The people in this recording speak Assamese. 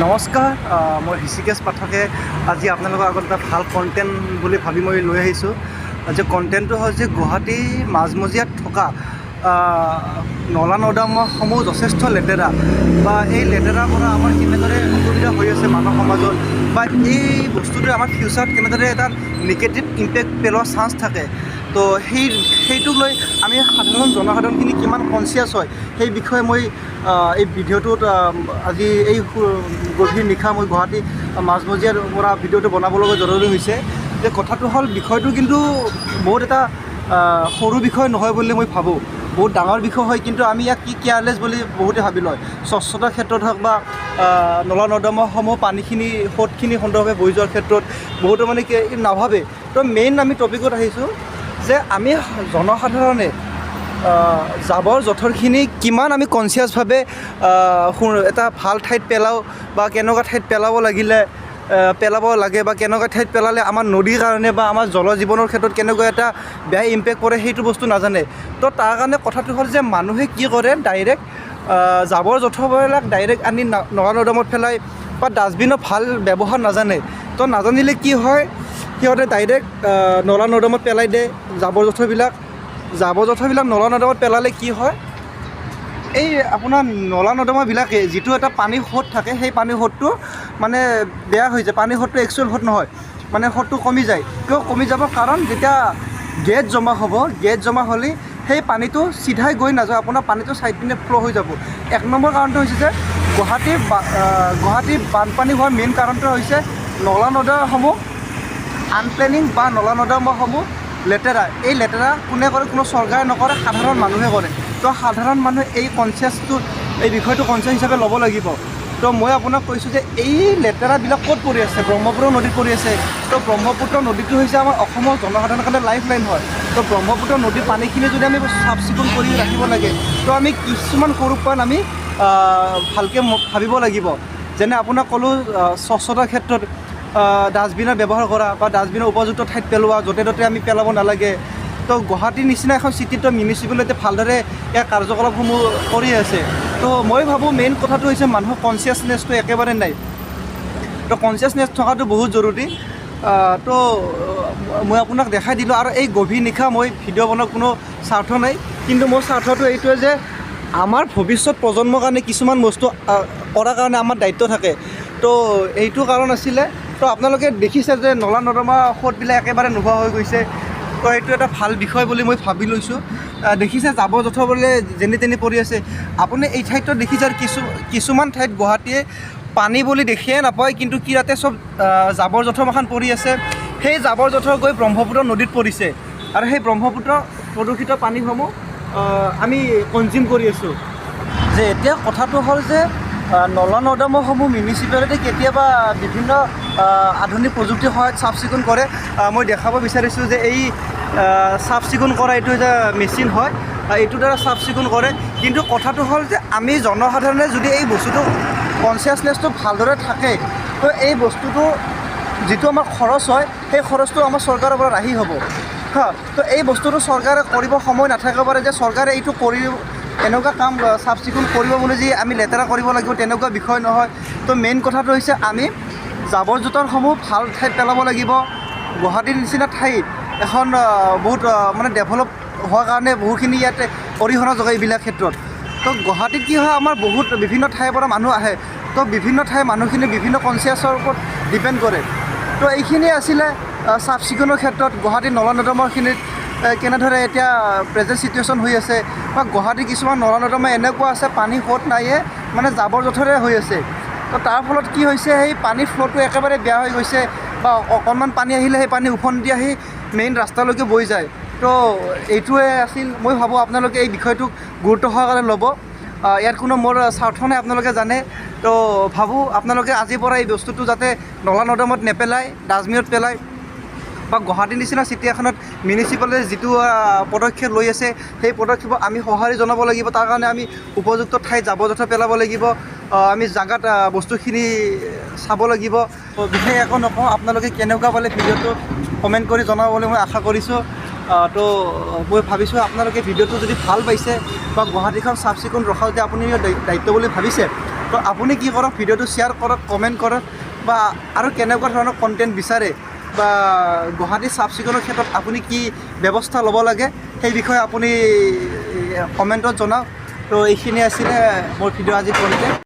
নমস্কাৰ, মই হৃষিকেশ পাঠকে আজি আপোনালোকৰ আগত এটা ভাল কণ্টেণ্ট বুলি ভাবি মই লৈ আহিছোঁ যে কণ্টেণ্টটো হ'ল যে গুৱাহাটী মাজমজিয়াত থকা নলা নৰ্দমাসমূহ যথেষ্ট লেতেৰা বা এই লেতেৰাৰ পৰা আমাৰ কেনেদৰে অসুবিধা হৈ আছে মানৱ সমাজত বা এই বস্তুটোৱে আমাৰ ফিউচাৰত কেনেদৰে এটা নিগেটিভ ইম্পেক্ট পেলোৱাৰ চান্স থাকে। তো সেইটোক লৈ আমি সাধাৰণ জনসাধাৰণখিনি কিমান কনচিয়াছ হয়, সেই বিষয়ে মই এই ভিডিঅ'টোত আজি এই গভীৰ নিশা মই গুৱাহাটী মাজমজিয়াৰ পৰা ভিডিঅ'টো বনাব লগা জৰুৰী হৈছে যে কথাটো হ'ল, বিষয়টো কিন্তু বহুত এটা সৰু বিষয় নহয় বুলি মই ভাবোঁ, বহুত ডাঙৰ বিষয় হয়। কিন্তু আমি ইয়াক কি কেয়াৰলেছ বুলি বহুতে ভাবি লয়। স্বচ্ছতাৰ ক্ষেত্ৰত হওক বা নলা নৰ্দমাসমূহ পানীখিনি সোঁতখিনি সুন্দৰভাৱে বৈ যোৱাৰ ক্ষেত্ৰত বহুতো মানে কি নাভাবে। তো মেইন আমি টপিকত আহিছোঁ যে আমি জনসাধাৰণে জাবৰ জোঁথৰখিনি কিমান আমি কনচিয়াছভাৱে এটা ভাল ঠাইত পেলাওঁ বা কেনেকুৱা ঠাইত পেলাব লাগিলে পেলাব লাগে বা কেনেকুৱা ঠাইত পেলালে আমাৰ নদীৰ কাৰণে বা আমাৰ জল জীৱনৰ ক্ষেত্ৰত কেনেকুৱা এটা বেয়া ইম্পেক্ট পৰে, সেইটো বস্তু নাজানে। তো তাৰ কাৰণে কথাটো হ'ল যে মানুহে কি কৰে, ডাইৰেক্ট জাবৰ জোঁথৰবিলাক ডাইৰেক্ট আনি নলা নৰ্দমাত পেলায় বা ডাষ্টবিনৰ ভাল ব্যৱহাৰ নাজানে। তো নাজানিলে কি হয়, সিহঁতে ডাইৰেক্ট নলা নৰ্দমাত পেলাই দিয়ে জাবৰ জোঁথৰবিলাক। জাবৰ জোঁথৰবিলাক নলা নৰ্দমাত পেলালে কি হয়, এই আপোনাৰ নলা নৰ্দমাবিলাকে যিটো এটা পানীৰ সোঁত থাকে, সেই পানীৰ সোঁতটো মানে বেয়া হৈ যায়। পানীৰ সোঁতটো একচুৱেল সোঁত নহয়, মানে সোঁতটো কমি যায়। কিয় কমি যাব? কাৰণ যেতিয়া গেদ জমা হ'ব, গেদ জমা হ'লে সেই পানীটো চিধাই গৈ নাযায়, আপোনাৰ পানীটো চাইড পিনে ফ্ল' হৈ যাব। এক নম্বৰ কাৰণটো হৈছে যে গুৱাহাটীৰ বানপানী হোৱাৰ মেইন কাৰণটো হৈছে নলা নৰ্দমাসমূহ আনপ্লেনিং বা নলা নৰ্দমাসমূহ লেতেৰা। এই লেতেৰা কোনে কৰে? কোনো চৰকাৰে নকৰে, সাধাৰণ মানুহে কৰে। তো সাধাৰণ মানুহে এই কনচিয়াছটো, এই বিষয়টো কনচিয়াছ হিচাপে ল'ব লাগিব। তো মই আপোনাক কৈছোঁ যে এই লেতেৰাবিলাক ক'ত পৰি আছে? ব্ৰহ্মপুত্ৰ নদীত পৰি আছে। তো ব্ৰহ্মপুত্ৰ নদীটো হৈছে আমাৰ অসমৰ জনসাধাৰণৰ কাৰণে লাইফ লাইন হয়। তো ব্ৰহ্মপুত্ৰ নদীৰ পানীখিনি যদি আমি চাফ চিকুণ কৰি ৰাখিব লাগে, তো আমি কিছুমান সৰু পইণ্ট আমি ভালকৈ ভাবিব লাগিব। যেনে আপোনাক ক'লোঁ, স্বচ্ছতাৰ ক্ষেত্ৰত ডাষ্টবিনৰ ব্যৱহাৰ কৰা বা ডাষ্টবিনৰ উপযুক্ত ঠাইত পেলোৱা, য'তে ত'তে আমি পেলাব নালাগে। তো গুৱাহাটীৰ নিচিনা এখন চিটিত মিউনিচিপালিটি ভালদৰে ইয়াৰ কাৰ্যকলাপসমূহ কৰি আছে। তো মই ভাবোঁ মেইন কথাটো হৈছে মানুহৰ কনচিয়াছনেছটো একেবাৰে নাই। তো কনচিয়াছনেছ থকাটো বহুত জৰুৰী। তো মই আপোনাক দেখাই দিলোঁ। আৰু এই গভীৰ নিশা মই ভিডিঅ' বনোৱাৰ কোনো স্বাৰ্থ নাই, কিন্তু মোৰ স্বাৰ্থটো এইটোৱে যে আমাৰ ভৱিষ্যত প্ৰজন্মৰ কাৰণে কিছুমান বস্তু কৰাৰ কাৰণে আমাৰ দায়িত্ব থাকে। তো এইটো কাৰণ আছিলে। তো আপোনালোকে দেখিছে যে নলা নৰ্দমা সোঁতবিলাক একেবাৰে নোহোৱা হৈ গৈছে। তো এইটো এটা ভাল বিষয় বুলি মই ভাবি লৈছোঁ। দেখিছে, জাবৰ জোঁথৰ বোলে যেনি তেনি পৰি আছে। আপুনি এই ঠাইতো দেখিছে, কিছুমান ঠাইত গুৱাহাটীয়ে পানী বুলি দেখিয়ে নাপায়, কিন্তু কি ইয়াতে চব জাবৰ জোঁথৰ মাখান পৰি আছে। সেই জাবৰ জোঁথৰ গৈ ব্ৰহ্মপুত্ৰ নদীত পৰিছে আৰু সেই ব্ৰহ্মপুত্ৰ প্ৰদূষিত পানীসমূহ আমি কনজিউম কৰি আছোঁ। যে এতিয়া কথাটো হ'ল যে নলা নৰ্দমাসমূহ মিউনিচিপালিটি কেতিয়াবা বিভিন্ন আধুনিক প্ৰযুক্তিৰ সহায়ত চাফ চিকুণ কৰে। মই দেখাব বিচাৰিছোঁ যে এই চাফ চিকুণ কৰা এইটো এটা মেচিন হয়। এইটোৰ দ্বাৰা চাফ চিকুণ কৰে। কিন্তু কথাটো হ'ল যে আমি জনসাধাৰণে যদি এই বস্তুটো কনচিয়াছনেছটো ভালদৰে থাকে, তো এই বস্তুটো যিটো আমাৰ খৰচ হয়, সেই খৰচটো আমাৰ চৰকাৰৰ পৰা ৰাহি হ'ব। হা, তো এই বস্তুটো চৰকাৰে কৰিব সময় নাথাকিব পাৰে যে চৰকাৰে এইটো কৰি এনেকুৱা কাম চাফ চিকুণ কৰিব বুলি যি আমি লেতেৰা কৰিব লাগিব, তেনেকুৱা বিষয় নহয়। তো মেইন কথাটো হৈছে আমি জাবৰ জোঁথৰসমূহ ভাল ঠাইত পেলাব লাগিব। গুৱাহাটীৰ নিচিনা ঠাইত এখন বহুত মানে ডেভেলপ হোৱাৰ কাৰণে বহুখিনি ইয়াতে অৰিহণা যোগায় এইবিলাক ক্ষেত্ৰত। তো গুৱাহাটীত কি হয়, আমাৰ বহুত বিভিন্ন ঠাইৰ পৰা মানুহ আহে। তো বিভিন্ন ঠাইৰ মানুহখিনি বিভিন্ন কনচিয়াছৰ ওপৰত ডিপেণ্ড কৰে। তো এইখিনিয়ে আছিলে চাফ চিকুণৰ ক্ষেত্ৰত গুৱাহাটীৰ নলা নৰ্দমাখিনিত কেনেদৰে এতিয়া প্ৰেজেণ্ট চিটুৱেশ্যন হৈ আছে বা গুৱাহাটীৰ কিছুমান নলা নৰ্দমা এনেকুৱা আছে, পানী সোঁত নাইয়ে, মানে জাবৰ জোঁথৰে হৈ আছে। তো তাৰ ফলত কি হৈছে, সেই পানীৰ ফ্ল'টো একেবাৰে বেয়া হৈ গৈছে বা অকণমান পানী আহিলে সেই পানী উফন্দি আহি মেইন ৰাস্তালৈকে বৈ যায়। তো এইটোৱে আছিল। মই ভাবোঁ আপোনালোকে এই বিষয়টোক গুৰুত্ব সহকাৰে ল'ব। ইয়াত কোনো মোৰ স্বাৰ্থ নাই, আপোনালোকে জানে। তো ভাবোঁ আপোনালোকে আজিৰ পৰা এই বস্তুটো যাতে নলা নৰ্দমাত নেপেলায়, ডাষ্টবিনত পেলায় বা গুৱাহাটীৰ নিচিনা চিটি এখনত মিউনিচিপালে যিটো পদক্ষেপ লৈ আছে, সেই পদক্ষেপক আমি সঁহাৰি জনাব লাগিব। তাৰ কাৰণে আমি উপযুক্ত ঠাইত জাবৰ জোঁথৰ পেলাব লাগিব, আমি জাগাত বস্তুখিনি চাব লাগিব। তো বিশেষ একো নকওঁ। আপোনালোকে কেনেকুৱা পালে ভিডিঅ'টো কমেণ্ট কৰি জনাব বুলি মই আশা কৰিছোঁ। তো মই ভাবিছোঁ আপোনালোকে ভিডিঅ'টো যদি ভাল পাইছে বা গুৱাহাটীখন চাফ চিকুণ ৰখা যদি আপুনি দায়িত্ব বুলি ভাবিছে, তো তো আপুনি কি কৰক, ভিডিঅ'টো শ্বেয়াৰ কৰক, কমেণ্ট কৰক, বা আৰু কেনেকুৱা ধৰণৰ কণ্টেণ্ট বিচাৰে বা গুৱাহাটী চাফ চিকুণৰ ক্ষেত্ৰত আপুনি কি ব্যৱস্থা ল'ব লাগে সেই বিষয়ে আপুনি কমেণ্টত জনাওক। তো এইখিনি আছিলে মোৰ ভিডিঅ' আজি কণ্টেণ্ট।